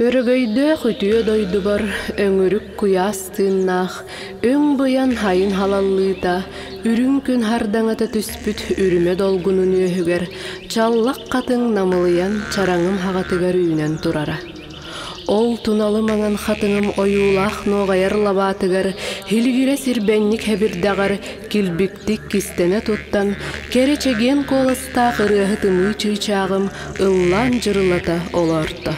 Өрөгөйдөөх үтүө дойдубар өҥүрүк куйаас тыыннаах, өҥ быйан хайын халаллыыта, үрүҥ күн хардаҥата түспүт үрүмэ долгунун үөһүгэр чаллах хатыҥ намылыйан чараҥым хаҕатыгар үүнэн турара. Ол туналы маҥан хатыҥым ойуулаах нуоҕайар лабаатыгар һилигирэ сирбэнньик хэбирдэҕэр килбиктик кистэнэ туттан, кэрэ чэгиэн куоластаах ырыаһыт ымыы чыычааҕым ыллаан дьырылата олоорто.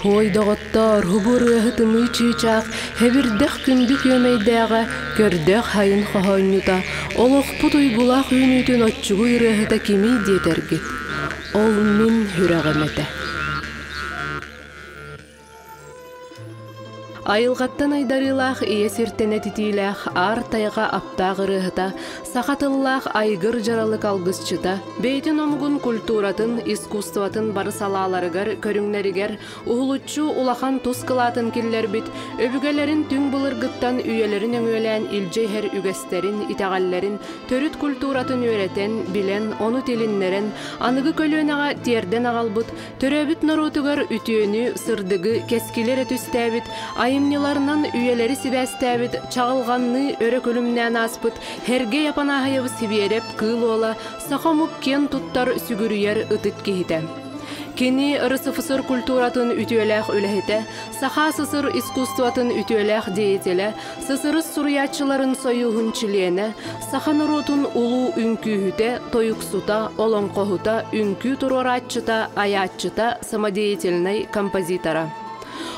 Һуой, доҕоттоор, һубу ырыаһыт ымыы чыычаах хэбирдэх күндү күөмэйдээҕэ, көрдөөх хайын хоһоонньута, олохпут уйгулаах үүнүүтүн оччугуй ырыаһыта кимий диэтэргит? Ол мин сүрэҕим этэ. Айылҕаттан айдарыылаах ийэ сиртэн этитиилээх аар тайҕа аптаах ырыаһыта, саха тыллаах айгыр дьаралык алгысчыта, бэйэтин омугун культуратын, искусствотын бары салааларыгар, көрүҥнэригэр уһулуччу улахан тус кылаатын киллэрбит, өбүгэлэрин түҥ былыргыттан үйэлэрин өҥүөлээн илдьэ иһэр үгэстэрин, итэҕэллэрин, төрүт культуратын үөрэтэн, билэн, ону тилиннэрэн, аныгы көлүөнэҕэ тиэрдэн аҕалбыт Төрөөбүт норуотугар үтүөнү, сырдыгы, кэскили эрэ түстээбит, айымньыларынан үйэлэри сибээстээбит, чаҕылҕанныы өрө күлүмнээн ааспыт Һэргэй Апанааһайабыс Сибиэрэп Кыыл Уола саха омук киэн туттар, сүгүрүйэр ытык киһитэ. Кини РСФСР культуратын үтүөлээх үлэһитэ, Саха СССР искусствотын үтүөлээх деятелэ, СССР суруйааччыларын сойууһун чилиэнэ, саха норуотун улуу үҥкүүһүтэ, тойуксута, олоҥхоһута, үҥкүү туруорааччыта, айааччыта, самодеятельнай композитора.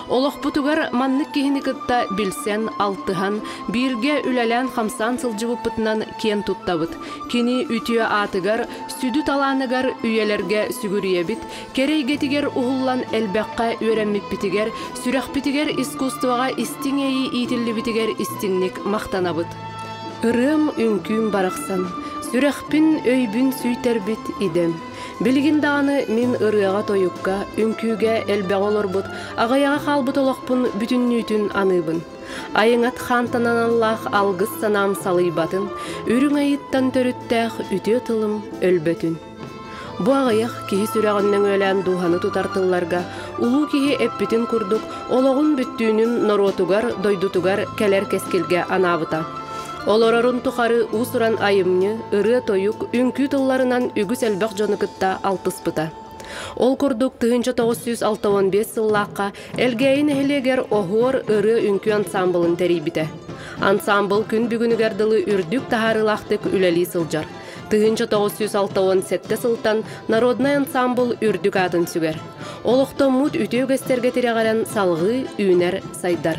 Олохпутугар маннык киһини кытта билсэн, алтыһан, бииргэ үлэлээн-хамсаан сылдьыбыппытынан киэн туттабыт. Кини үтүө аатыгар, сүдү талааныгар үйэлэргэ сүгүрүйэбит, Кэрэ эйгэтигэр уһуллан элбэххэ үөрэммиппитигэр, сүрэхпитигэр искусствоҕа истиҥ иэйии иитиллибитигэр истиҥник махтанабыт. Ырыам, үҥкүүм барахсан, сүрэхпин, өйбүн сүүйтэрбит идэм. Билигин даҕаны мин ырыаҕа-тойукка, үҥкүүгэ элбэҕи олорбут, аҕыйаҕа хаалбыт олохпун бүтүннүүтүн аныыбын. Айыҥат хаантананаллаах алгыс санаам салыйбатын, үрүҥ айыттан төрүттээх үтүө тылым өлбөтүн. Бу аҕыйах киһи сүрэҕин нөҥүөлээн дууһаны тутар тылларга улуу киһи эппитин курдук олоҕун бүттүүнүн норуотугар, дойдутугар кэлэр кэскилгэ анаабыта. Олорорун тухары уус-уран айымньы, ырыа-тойук, үҥкүү тылларынан үгүс элбэх дьону кытта алтыспыта. Ол курдук 1965 сыллаахха Элгээйи нэһилиэгэр Оһуор ырыа-үҥкүү ансаамбылын тэрийбитэ. Ансаамбыл күн бүгүнүгэр дылы үрдүк таһаарыылаахтык үлэлии сылдьар. 1967 сылтан народнай ансаамбыл үрдүк аатын сүгэр. Олохтоммут үтүө үгэстэргэ тирэҕирэн салҕыы үүнэр, сайдар.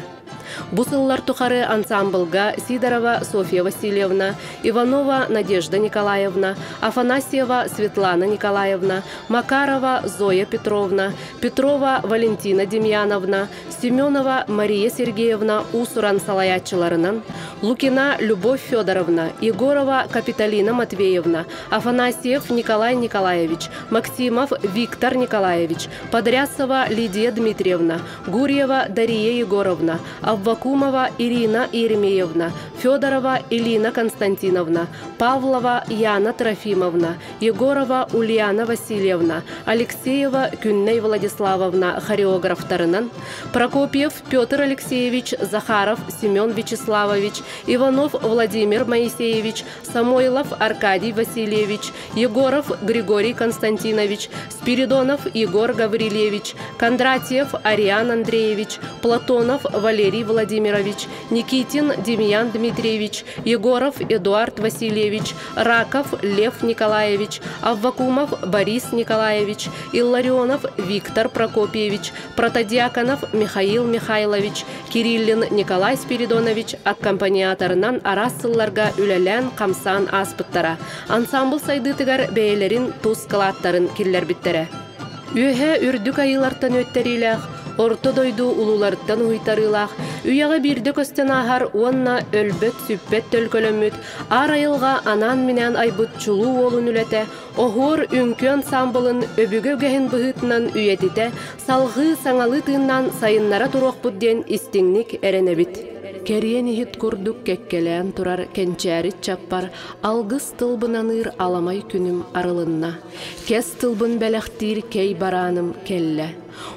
Бу сыллар тухары ансаамбылга Сидорова Софья Васильевна, Иванова Надежда Николаевна, Афанасьева Светлана Николаевна, Макарова Зоя Петровна, Петрова Валентина Демьяновна, Семенова Мария Сергеевна уус-уран салайааччыларынан, Лукина Любовь Федоровна, Егорова Капиталина Матвеевна, Афанасьев Николай Николаевич, Максимов Виктор Николаевич, Подрясова Лидия Дмитриевна, Гурьева Дария Егоровна, Аввакумова Ирина Еремеевна, Федорова Элина Константиновна, Павлова Яна Трофимовна, Егорова Ульяна Васильевна, Алексеева Күннэй Владиславовна хореографтарынан, Прокопьев Петр Алексеевич, Захаров Семен Вячеславович, Иванов Владимир Моисеевич, Самойлов Аркадий Васильевич, Егоров Григорий Константинович, Спиридонов Егор Гаврильевич, Кондратьев Ариан Андреевич, Платонов Валерий Владимирович, Никитин Демьян Дмитриевич, Егоров Эдуард Васильевич, Раков Лев Николаевич, Аввакумов Борис Николаевич, Илларионов Виктор Прокопьевич, Протодьяконов Михаил Михайлович, Кириллин Николай Спиридонович аккомпаниаторынан араас сылларга үлэлээн хамсаан ааспыттара. Ансамбл сайдыытыгар бэйэлэрин тус кылааттарын киллэрбиттэрэ. Үөһэ үрдүк айыылартан үөттэриилээх, орто дойду улууларыттан уһуйтарыылаах, үйэҕэ биирдэ көстөн ааһар уонна өлбөт-сүппэт төлкөлөммүт аар айылҕа анаан-минээн айбыт чулуу уолун үлэтэ Оһуор үҥкүү ансаамбылын өбүгэ үгэһин быһыытынан үйэтитэ, салҕыы саҥалыы тыыннаан сайыннара туруохпут диэн истиҥник эрэнэбит. Кэриэн иһит курдук кэккэлээн турар кэнчээри чаппар алгыс тылбынаныыр аламай күнүм арылынна. Кэс тылбын бэлэхтиир кэй барааным кэллэ.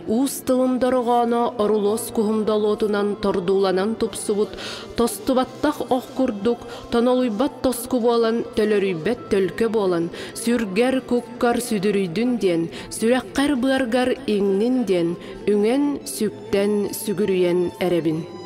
Уус тылым дорҕооно орулуос куһум долуотунан тордууланан тупсубут, тостубаттах ох курдук, тонолуйбат тоску буолан, төлөрүйбэт төлкө буолан, сүргэр, куккар сүдүрүйдүн диэн, сүрэххэр-быаргар иҥнин диэн, үҥэн, сүктэн, сүгүрүйэн эрэбин.